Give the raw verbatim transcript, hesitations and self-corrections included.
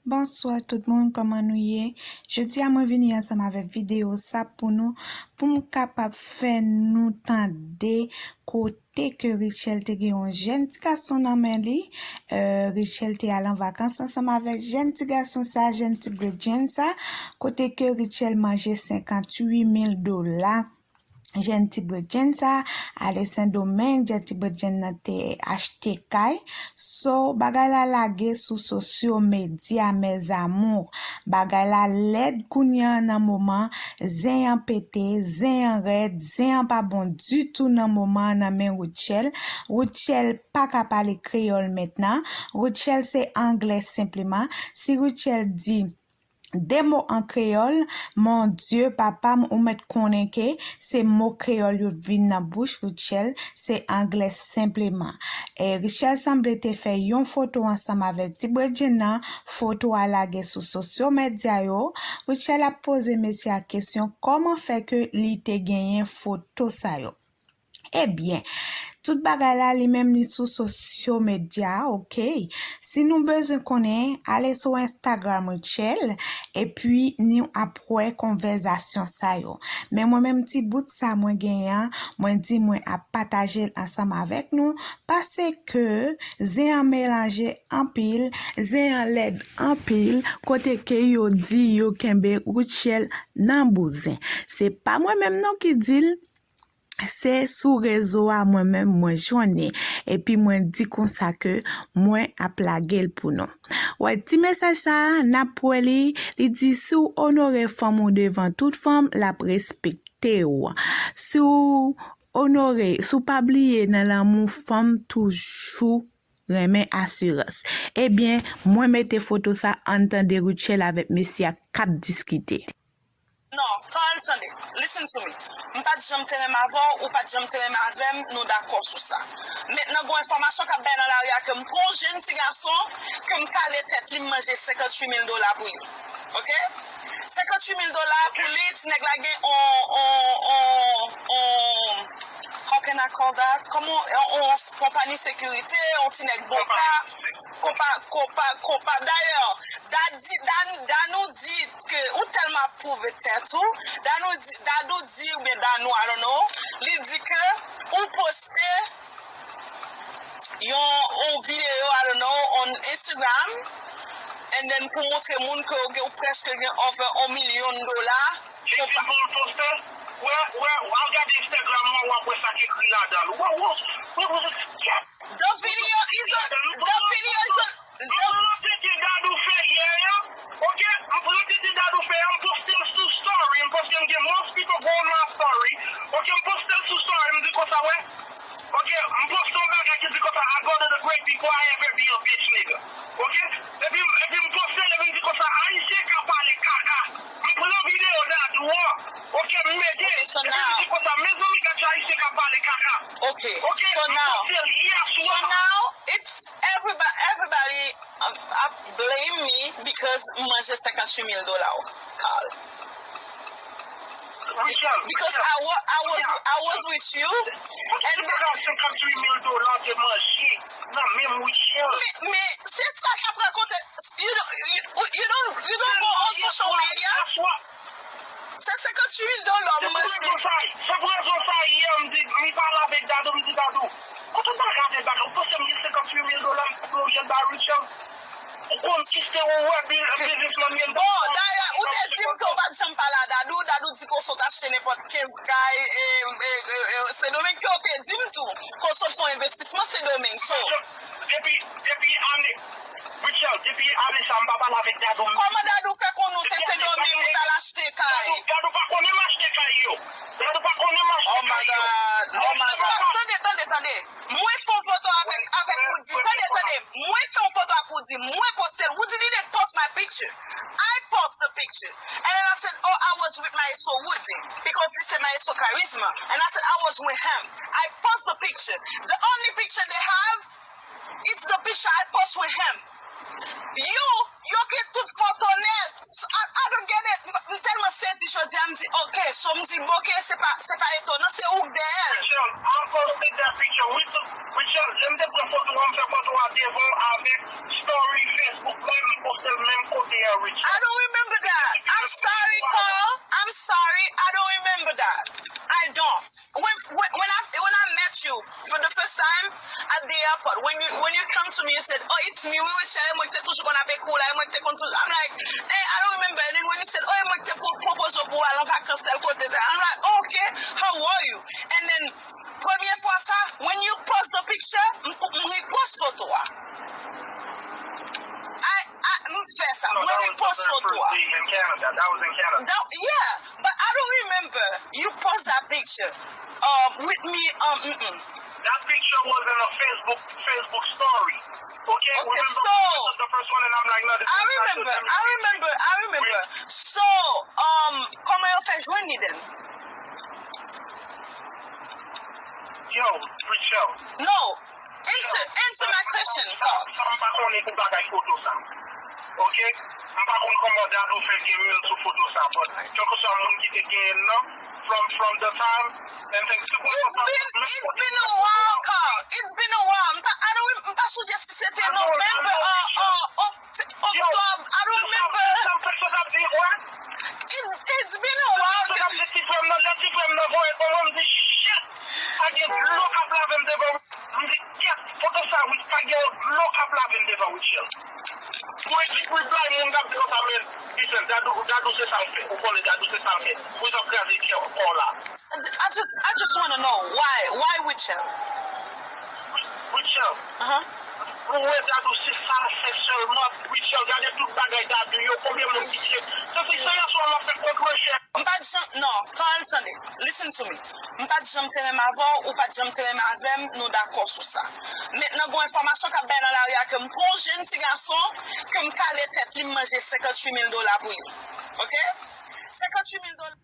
Bonswa tout moun, kòman nou ye? Jodi a mwen vini ansanm avèk videyo sa pou nou, pou m kapab fè nou tande kote ke Rutshelle te gen yon jèn ti gason nan men li. Euh, Rutshelle te al an vakans ansanm avèk jèn ti gason sa, jèn ti bredjenn sa, kote ke Rutshelle manje senkanntuit mil dola. Jèn ti bredjenn sa ale Sendomeng, jèn ti bredjenn nan te achte kay. So, bagay la lage sou sosyo medya, mes amours. Bagay la lèd kounye a nan moman, zen an pete, zen an rèd, zen an pa bon ditou nan moman an nan men Rutshelle. Rutshelle pa ka pale kreyòl mentnan. Rutshelle se anglè senpleman. Si Rutshelle di de mo an kreyòl, mon Dieu, papa m, ou mèt konnen ke se mo kreyòl yo vin nan bouch Rutshelle, se anglè senpleman. E Rutshelle sanble te fè yon foto ansanm avèk ti bredjenn nan, foto a lage sou sosyo medya yo. Rutshelle ap poze mesye a kesyon kòman fè ke li te genyen foto sa yo. Ebyen, tout bagay la li menm li sou sosyo medya, oke? Si nou bezwen konnen, ale sou Instagram Rutshelle, epi nou ap wè konvèzasyon sa yo. Men mwen menm ti bout sa mwen genyen an, mwen di mwen ap pataje l ansanm avèk nou, paske zen an melanje anpil, zen an lèd anpil, kote ke yo di yo kenbe Rutshelle nan bouzen. Se pa mwen menm non ki di l, se sou rezo a mwen menm mwen jwenn li, epi mwen di konsa ke mwen ap lage l pou nou. Wè, ti mesaj sa a, n ap wè li, li di, si w onore fanm ou devan tout fanm, l ap respekte w. Si w onore, si w pa bliye nan lanmou fanm toujou renmen asirans. Ebyen, mwen mete foto sa, ann tande Rutshelle avèk mesye a k ap diskite. Non, Carl, tande, listen to me. M pa t janm te renmen avè w, ou pa t janm te renmen avè m, nou dakò sou sa. Mentnan, gen yon enfòmasyon k ap bay nan lari a ke m pran yon jèn ti gason, ke m kale tèt li, m manje senkanntuit mil dola pou li. Oke? Senkanntuit mil dola pou li, ti nèg la gen on, on, on, on, how can I call that? Kòman, on, on konpayi sekirite, on ti nèg bota, konpa, konpa, konpa. Dayè, Dadi, Dan, Danou di ke ou tèlman ap pwouve tèt ou, Danou di, Dadou di oubyen Danou, I don't know, li di ke ou poste yon, yon videyo, I don't know, on Instagram, and then pou montre moun ke ou gen, ou prèske gen over on milyon dola. Jezi pou l poste. Wè, wè, w al gade Instagram mwen, w ap wè sa k ekri ladan l. Wè, wè, wè, wè, wè. The video is on, the video is on, the... Mwen teke Dadou fè yè a, oke? Mwen teke Dadou fè yè a, m poste l sou story, m poste m gen mosquito growing my story, oke? M poste l sou story, m di konsa, wè. Oke, m poste yon bagay ki di konsa, I go to the great people, I ever be a bitch nigga. Oke? Epi, epi m poste l, epi m di konsa, Ayisyen ka pale kaka. M pran videyo Dadou an, oke, m mete, epi m di konsa, mezanmi, gad jan Ayisyen ka pale kaka. Oke, oke, m poste l yè swa. So now, it's everybody, everybody ap blame me because m manje senkanntuit mil dola, Carl. Because I, wa- I was, I was with you. And senkanntuit mil dola te manje nan men Rutshelle. Men, men se sa k ap rakonte. You don't, you, you don't, you don't go on social media. Se senkanntuit mil dola m manje. Se pou rezon sa, yè m di, m pale avèk Dadou, m di, Dadou, kote w ta gade bagay, ou panse m gen senkanntuit mil dola m pou yon jèn ba Rutshelle? Ou konn ki se ou wè biznismann gen. Bon, dayè, ou te di m ke w pa t janm pale a Dadou, Dadou di konsa w t achte nenpòt kenz kay, e, e, e, e, Sendomeng ke w te di m tou, konsa w fè yon envestisman Sendomeng, so. Depi, depi ane, Rutshelle, depi ane sa, m pa pale avèk Dadou. Kòman Dadou fè konnen w te Sendomeng, ou t al achte kay? Dadou, Dadou pa konnen m achte kay yo. Dadou pa konnen m achte kay yo. Oh my God, oh my God. Tande, tande, tande. Mwen fè yon foto avèk, avèk Roody. Tande, tande. Mwen fè yon foto ak Roody. Mwen poste l. Roody didn't post my picture. I post the picture. And then I said, oh, I was with Maestro Roody. Because li se Maestro Charisma. And I said, I was with him. I post the picture. The only picture they have, it's the picture I post with him. Yo, yo gen tout foto nèt. So, I, I don't get it. M, m tèlman sezi jodi a, m di, ok. So, m di, bon, ok, se pa, se pa etonan, se ou k dèyè l. Rutshelle, I posted that picture. Rutshelle, lè m te pran foto a, m fè foto a devan avèk story Facebook. Mwen m poste l menm kote a, Richard. I don't remember that. I'm sorry, Carl. I'm sorry. I don't remember that. I don't. When, when, when I when I met you for the first time at the airport, when you when you come to me, you said, "Oh, it's me, Richard. E mwen ki te toujou konn ap ekri w la, e mwen ki te konn toujou." I'm like, "Hey, I don't remember." And then when you said, "Oh, e mwen ki te pro- propose w pou w al an vakans tèl kote," I'm like, "Oh, okay, how are you?" And then premye fwa sa, when you post the picture, m m repost foto a. I, I, m fè sa. No, Mwen that was the repost very foto first a. Day in Canada. That was in Canada. That, yeah, but I don't remember you post that picture um, with me. Um, mm-mm. That picture was in a Facebook Facebook story. Okay, Okay, remember so the first one, and I'm like, no, this I is not remember, the I remember, I remember. So, um, kòman yo fè jwenn li then? Yo, Richard. No, answer, answer my question, Carl. Sa m pa konnen pou bagay foto sa. Ok? M pa konn kòman Dadou fè gen mil sou foto sa, but kèlkeswa moun ki te genyen l nan, from from the time, and then It's been, it's been a while, Carl. It's been a while. M pa, I don't, m pa sonje si se te November or, or Oct- October. I don't remember. Sa m fè sa ap di, wè? It's, it's been a while. Sa m fè ti frè m nan, lè ti frè m nan voye ban mwen, m di, shit! Pa gen dlo k ap lave m devan. M di, kèt, foto sa, wi, pa gen dlo k ap lave m devan Richard. Pou ekip reply, moun k ap di konsa, men, listen, Dadou, Dadou se sa l fè. Ou konnen Dadou se sa l fè. Pou sa ap kraze kè w la. I just, I just wanna know why, why Richard? Richard, Uh-huh. ou wè Dadou se sa l fè sèlman. Richard, gade tout bagay Dadou yo, konbyen moun ki tiye. Se ti se yon swa m ap fè kont mwen chè. M pa t janm, non, Carl, tande, listen to me. M pa t janm te renmen avè w, ou pa t janm te renmen avè m, nou dakò sou sa. Mentnan, gon enfòmasyon k ap bay nan lari a ke m pran yon jenn ti gason ke m kale tèt li, m manje senkanntuit mil dola pou li. Ok? Senkanntuit mil dola.